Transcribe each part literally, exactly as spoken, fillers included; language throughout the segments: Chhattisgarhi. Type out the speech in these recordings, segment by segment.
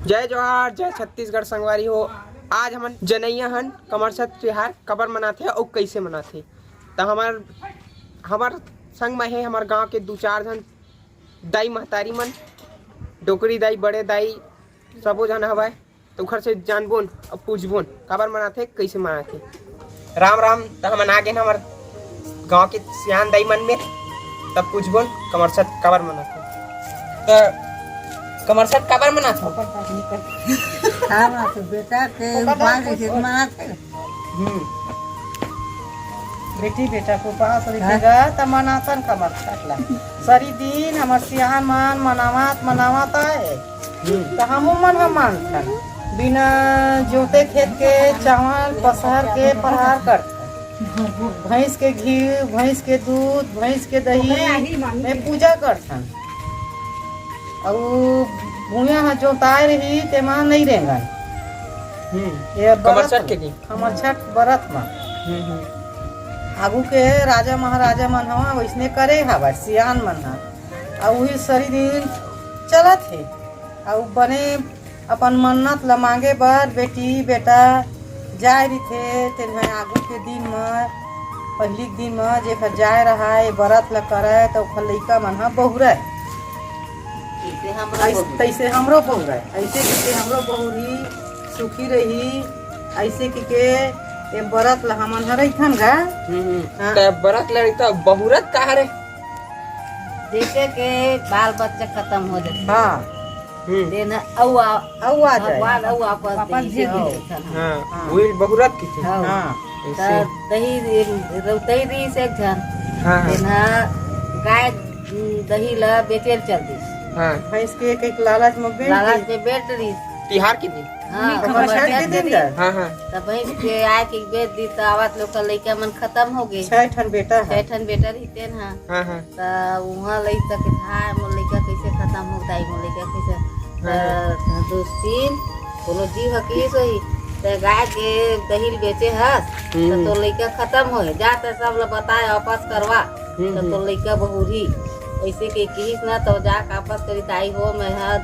जय जोहार, जय छत्तीसगढ़ संगवारी हो। आज हमन जनइया हन कमरछठ तिहार कबर मनाथे अउ कइसे मनाथे। त हमर, हमर संग म हे हमर गांव के दू चार झन दाई महतारी मन, डोकरी दाई, बड़े दाई, सबो झन हवय। त ओखर से जानबोन अउ पूछबोन काबर मनाथे, कइसे मनाथे। राम राम। त हमन आ गेन हमर गांव के सियान दाई मन में, तब पूछबोन कमरछठ काबर मनाथे। त कमरछठ काबर मनाथे? का बात है, बेटा के उपास रखे के मनाथे। हम्म। बेटी बेटा के उपास रखे गा, त मनाथन कमरछठ ला। सरी दिन हमर सियान मन मनावत मनावत आए, हम्म। त हमू मन ह मानथन। बिना जोते खेत के चावल पसहर के फरहार करथन। भैंस के घी, भैंस के दूध, भैंस के दही में पूजा करथन। अउ भुइयां ह जोताए रही, तेमा नइ रेंगन। हम्म। ये बरत कमरछठ के दिन। कमरछठ बरत म। हम्म, हम्म। आगू के राजा महाराजा मन ह वइसने करे हवय, सियान मन ह। अउ उही सरी दिन चलत हे। अउ बने अपन मन्नत ल मांगे बर बेटी बेटा जाय रहिथे, तेन ह आगू के दिन म, पहिली के दिन म जेखर जाय रहय, बरत ल करय, त ओखर लइका मन ह बहुरय। तइसे हमरो अइस-, बहुरय। तइसे हमरो बहुरय। अइसे कहिके हमरो बहुरी, सुखी रही, अइसे कहिके ए बरत ल हमन ह रहिथन गा। हम्म, हम्म। हाँ। त बरत ल रहिथा, बहुरत का हरे? जइसे के बाल बच्चा खतम हो जाथे। हाँ। हम्म। तेन अउ आ-, अउ आ जाए। भगवान अउ वापस वापस दे भेज दे। देथन। हाँ, हाँ। वही बहुरत की थी। हाँ। हाँ। त ऐसे। दही, दही रहिस एक झन। हाँ, हाँ। तेन ह गाय, उम, दही ल बेचे ल चल दिस। हाँ। भैंस के एक, एक लालच में बेच लालच दिस। में बेच दिस। तिहार के दिन। हाँ, कमरछठ के दिन गा। हाँ, हाँ। त भैंस के आए के बेच दिस, त आवत ले ओकर लइका मन खतम हो गे। छह ठन बेटा ह। छह ठन बेटा रहिस तेन ह। हाँ, हाँ। त उहाँ लइका के, "हाय, मोर लइका कइसे खतम हो दाई, मोर लइका कइसे?" त हाँ। दोस्तीन कोनो जीव ह किहिस होही, "तैं गाय के दही ल बेचे हस, त हम्म। तोर लइका खतम होही, जा त सब ल बताए, वापस करवा, हम्म, त तोर हम्म। लइका बहुरही।" अइसे के किहिस ना, त जाके वापस करी, "दाई हो, मैं ह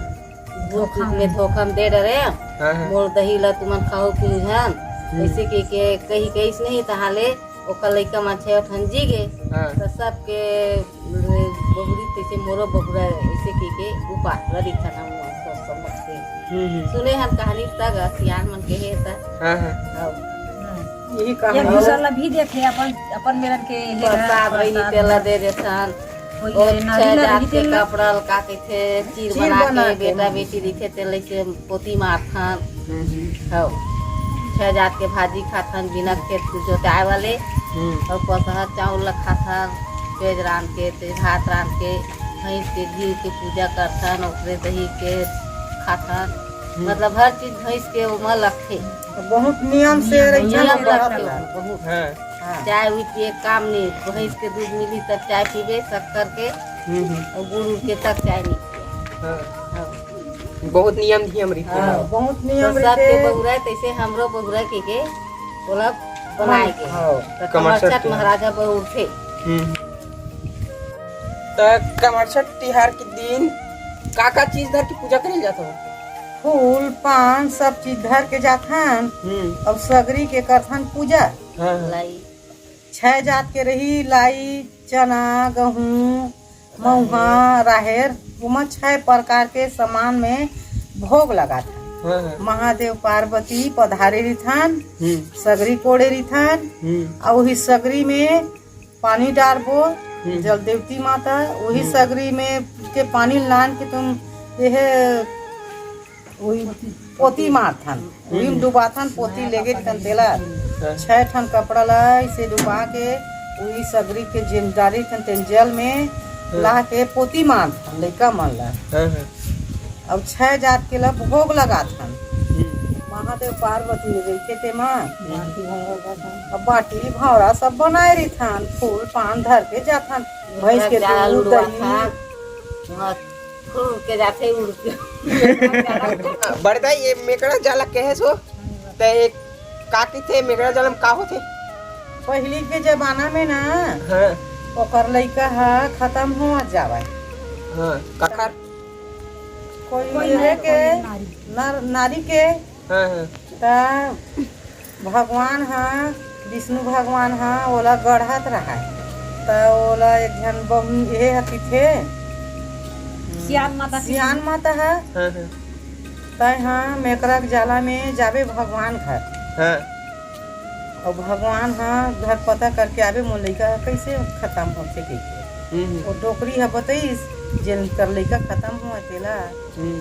भूल चूक में धोखा में दे डरे, हाँ, हाँ। मोर दही ल तुमन खाहू पीहू झन।" हम्म। अइसे के, के कही कहिस नहीं, तहाँ ले ओकर लइका मन छे ठन जी गे, हाँ। त सबके बहुरी तइसे मोरो बहुरा अइसे कहिके उपास ल रहिथन हम सोच समझ के। हम्म, हम्म। सुने हन कहानी त गा, सियान मन कहे त। हाँ, हाँ। हाँ। यही कहानी। एक दूसर ला भी देथे, अपन, अपन मेरन के हे गा, प्रसाद रही, प्रसाद तेला दे देथन। वही ओ नारी छह ला जात रही के तेला। कपड़ा ल का कहिथे, चीर चीर बना बना के के बेटा मन। बेटी रहिथे, तेला से पोती मारथन। हम्म, हम्म। हव। छह जात के भाजी खाथन, बिना खेत के जोताए वाले। हम्म। अउ पसहर चाउर ल खाथन, पेज रांध के, तेज भात रांध के, भैंस के घी के पूजा करथन, ओकरे दही के खाथन। हम्म। मतलब हर चीज भैंस के ओमा लगथे। बहुत नियम से नियम, रहिथन नियम ओकरा लगथे ला। ओमा, बहुत। हाँ। हाँ। चाय उय पिए काम नहीं, भैंस के दूध मिली तब चाय पीबे, शक्कर के, हम्म, हम्म। अउ गुड़ उड़ के तब चाय नहीं पिए। हाँ। हाँ। बहुत नियम धियम रहिथे। हाँ, बहुत नियम तो सबके रहिथे। बहुरा, तइसे हमरो बहुरा के, के ओला बनाए के। हाँ। त कमरछठ कमरछठ के। महाराजा बहुरथे। हम्म। त कमरछठ तिहार के दिन का का चीज धर के पूजा करे जात हो? फूल, पान, सब चीज धर के जाथन। हम्म। अउ सगरी के करथन पूजा। हाँ, हाँ। लाई। छह जात के रही, लाई, चना, गहूं, मउहा, राहेर, ओमा छह प्रकार के सामान में भोग लगाथन। हाँ, हाँ। महादेव पार्वती पधारे रिथन, हम्म। सगरी कोड़े रिथन, हम्म। अउ ओही सगरी में पानी डारबो, हम्म। जल देवती माता, ओही हम्म। सगरी में के पानी लान के तुम यह ओही पोती मारथन, ओही में हम्म। डुबाथन, पोती लेगे रिथन तेला। हाँ। छह ठन कपड़ा ला इसे डुबा के, ओही सगरी के जेन डारे रिथन तेन जल में हाँ। ला के पोती मारथन लइका मन ला। हाँ, हाँ। अउ छह जात के ला भोग लगाथन। हम्म। महादेव पार्वती रहिथे तेमा। हम्म। अब बाटी भौरा सब बनाए रिथन, फूल पान धर के जाथन। भैंस के दूध, दही। हाँ। फूल के जाथे उड़ के। बड़े दाई, ये मेकड़ा जाला कहे सो, त ये का कहिथे, मेकड़ा जाला म का होथे? पहिली के जमाना में ना, हाँ। ओकर लइका ह खतम होवत जावय। हाँ, काखर? कोई कोई ये नर, के कोई नारी। नर, नारी के हाँ, हाँ। त भगवान ह, विष्णु भगवान ह ओला गढ़त रहय। त ओला एक झन बहू ये ह कहिथे, सियान माता के सियान माता ह, हाँ, हाँ। तैं ह मेकरा के जाला में जाबे भगवान घर। हाँ। अउ भगवान ह घर पता करके आबे, मोर लइका ह कइसे खतम होथे कहिके। हम्म, हम्म। वो डोकरी ह बतइस, जेन कर लइका खतम हुआ तेला। हम्म।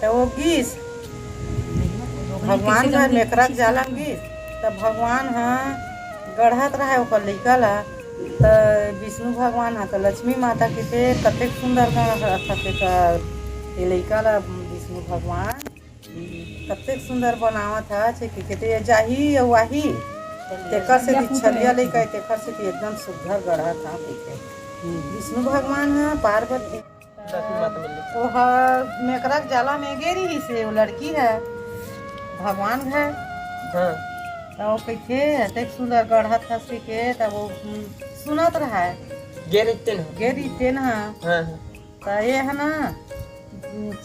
त वो गिस, भगवान घर मेकरा के जाला म गिस, त भगवान ह गढ़त रहय ओकर लइका ला। त विष्णु भगवान ह त लक्ष्मी माता के ते कतेक सुंदर गढ़त हे, त ये लइका ला विष्णु भगवान कतेक सुंदर बनावत हे, छे के, के ते ये जाही अउ आही, तेकर सेती छलिया लइका, तेकर सेती एकदम सुग्घर गढ़त हे, कहिथे। हम्म। विष्णु भगवान ह पार्वती दस ही बात बोल ले। ओह मेकरा के जाला में गे रिहिस हे, वो लड़की ह भगवान घर। हाँ। त वो कहिथे, "अतेक सुंदर गढ़त हस," कहिके, त वो, हम्म, सुनत रहय। गे रहिस तेन ह। गे रहिस तेन ह। हाँ, हाँ। त ये ह ना,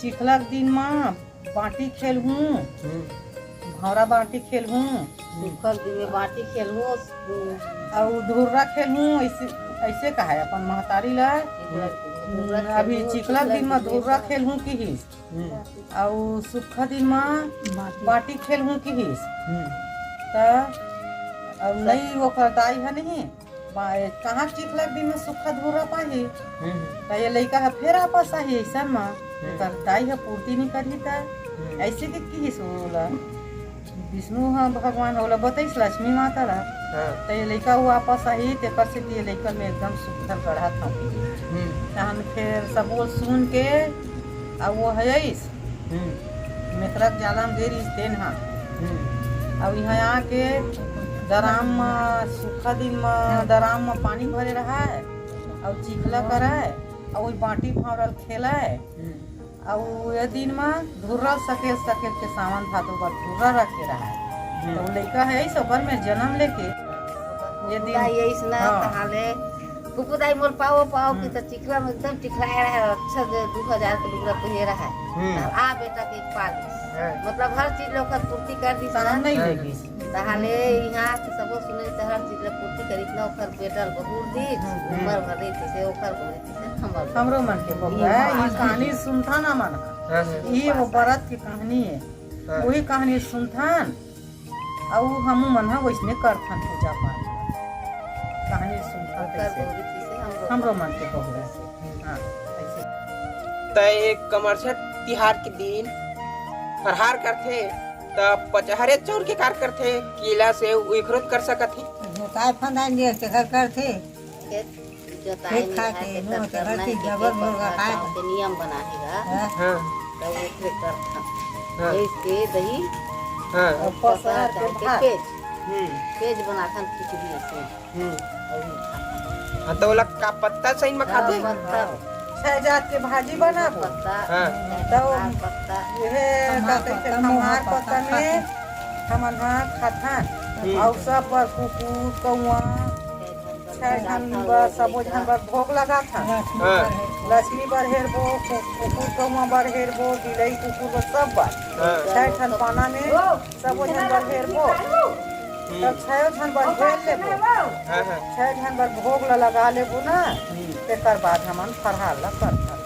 चिखला के दिन म बांटी खेलहूं, हम्म। भौंरा बांटी खेलहूं, सुखा के दिन में बांटी खेलहूं, अउ धुर्रा खेलहूं, अइसे, अइसे कहय अपन महतारी ला। धुर्रा अभी खेलहूं, चिखला के दिन में धुर्रा खेलहूं किहिस, हम्म। अउ सुखा दिन में बांटी। बांटी खेलहूं किहिस। हम्म। त अब नहीं, ओकर दाई ह नहीं, बा-, कहाँ चिखला के दिन में सुखा धुर्रा पाही? हम्म। त ये लइका ह फेर आपस आही अइसन म, हम्म। ओकर दाई ह पूर्ति नइ करही त हम्म। अइसे के किहिस ओला। विष्णु ह भगवान ओला बतइस लक्ष्मी माता ला। हाँ। त ये लइका वो आपस आही, तेकर सेती ये लइका में एकदम सुघर गढ़त हे। हम्म। तहन फेर सबो सुन के, अब वो ह अइस, हम्म। मेकरा के जाला म गे रिहिस तेन ह। हम्म। अउ इहाँ आके दराम म, सुखा दिन म दराम म पानी भरे रहय, अउ चिखला करय, अउ ओही बांटी भौंरा ल खेलय। हम्म। अउ ये दिन म धुर्रा ल सकेल सकेल के सावन भादो बर धुर्रा रखे रहय। हम्म। त वो लइका हे, अइस ओकर में जनम लेके ये दिन, दाई अइस ना, हाँ। कहाँ ले फूफू दाई मोर पाओ, पाओ, हम्म। कि त चिखला में एकदम चिखलाए रहय, अच्छा जे दू हजार के लुगरा पहिरे रहय। हम्म। त आ बेटा के पालिस। हाँ। मतलब हर चीज ल ओकर पूर्ति कर दिस ना। नहीं हाँ। लेगिस। तहाले इहाँ के सबो सुने त हर चीज ल पूर्ति करिस ना, ओकर बेटा ल बहूर दिस, हम्म। उमर भर रहिस, ओकर भर रहिस, हमर हमरो मन के बहू ई हे, ई बात कहानी सुनथन हमन। हाँ, हाँ। ई वो बरत के कहानी हे। हाँ। वही कहानी सुनथन। अउ हमू मन ह वइसने करथन पूजा पाठ। कहानी सुनथन ओकर तइसे। बहू जइसे हमरो हमरो मन के बहू जइसे। हाँ, अइसे। त एक कमरछठ तिहार के दिन फरहार करथे, त पचहरे चौर के कार करथे, केला से उखरो कर सकत हे। जोताय फंदाय दिए तेकर करथे। खेत जोताई खेत खाए मिलाए के के नो, कर तेकर करना है चीज कि जबर खेत बोर का पथरा खाए गाँव के। के नियम बना है गा। हाँ। हाँ। तब ओकरे करथन। हाँ। जइसे दही हाँ। अउ पसहर पसहर के गाँव के भात। पेज। हम्म। पेज बनाथन खिचड़ी से। हम्म। अउ खाथन। हाँ, त ओला का पत्ता सही में हाँ, खाथे? पत्ता। छह जात के भाजी बनाबो। पत्ता। हाँ। तो पत्ता। ये कमार का कहिथे पत्ता, महुआ कमार पत्ता पत्ता में खाथे। हमन हा खाथन। हम्म। अउ सब बर कुकुर, कौआ, छह झन बर, सबो झन बर भोग लगाथन। हाँ। लक्ष्मी बर हेरबो, कु-, कुकुर कौआ बर हेरबो, बिलई कुकुर बर सब बर। हाँ। छह ठन पाना में सबो झन बर हेरबो। हम्म। तब छयो झन बर हेर लेबो। हाँ, हाँ। छह झन बर भोग ल लगा लेबो ना, हम्म। तेकर बाद हमन फरहार ल करथन।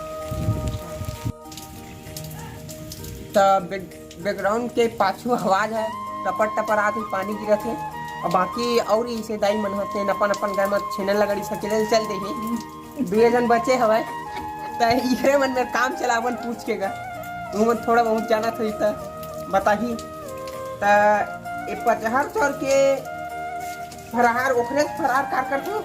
त बैक-, बैकग्राउंड के पाछू आवाज है, टपर टपर आत हे, पानी गिरत हे। अउ बाकी अउ इसे दाई मन होते हैं, अपन अपन घर में छेना लगड़ी सकेले चल दे हे। दुए जन बचे हवय, त इकरे मन में काम चलावन पूछ के गा। वो मन थोड़ा बहुत जानत होही त बताही। त ए पचहर चौर के फरहार, ओखरे फरहार कार करथो।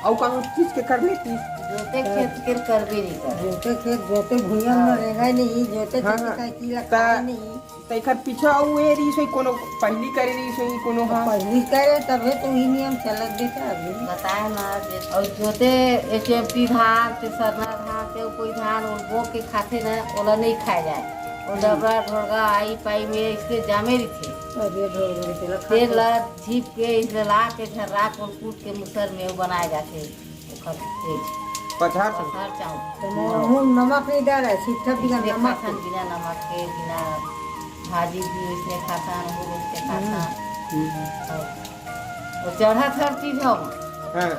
अउ कहूँ चीज के कर लेती। जोते खेत के करबे नहीं करे। जोते खेत, जोते भुइयां में हाँ। रेंगा नहीं, जोते हाँ, खेत हाँ। का कीड़ा त खाए नहीं। त एखर पीछे अउ ए रहिस होही कोनो, पहिली करे रहिस होही कोनो ह। पहिली करे तभे तो ही नियम चलत देता अभी। बताए ना, जे अउ जोते एच एम टी धान, ते सरना धान, ते कोई धान ओल बो के खाथे ना, ओला नहीं खाए जाए। ओ हम्म। डबरा ढोड़गा आई पाई में इसके जामे रहिथे। अरे ढोड़गा तेला खा तेल के। ला झीप के, इसले ला के झर्रा कोन कूट के मुसर में वो बनाए जाथे। ओखर तेज। पचहर सौ। पचहर चाउर। तो नमक नहीं डाला है, सिर्फ बिना इसने नमक खाथन, बिना नमक के, बिना भाजी भी इसने खाथन, वो इसने खाथन। और चढ़त हर चीज हो, हाँ।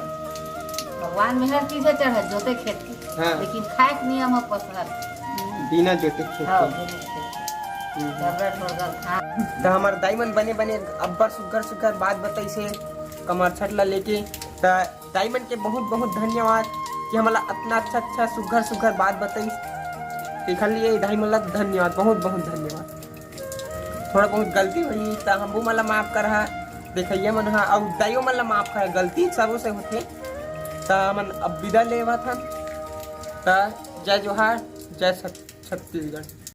भगवान में हर चीज है चढ़त, जोते खेत के। हाँ। लेकिन खाए के नियम हो पचहर। बिना जोते खेत हाँ, के। बिल्कुल। डबरा ठोरगर धान। तो हमार दाई मन बने बने अब्बड़ सुग्घर सुग्घर बात बताइसे कमरछठ ला लेके। तो दाई मन के बहुत बहुत धन्यवाद कि हमला इतना अच्छा अच्छा सुग्घर सुग्घर बात बताइस। तेखर लिए दाई मन ला धन्यवाद, बहुत बहुत धन्यवाद। थोड़ा बहुत गलती होई तो हमू मन ला माफ करहा, देखइया मन हा, अउ दाइयो मन ला माफ करहा, गलती सबो से होथे। तो हमन अब विदा लेवत हन। तो जय जोहार, जय छत-, छत्तीसगढ़।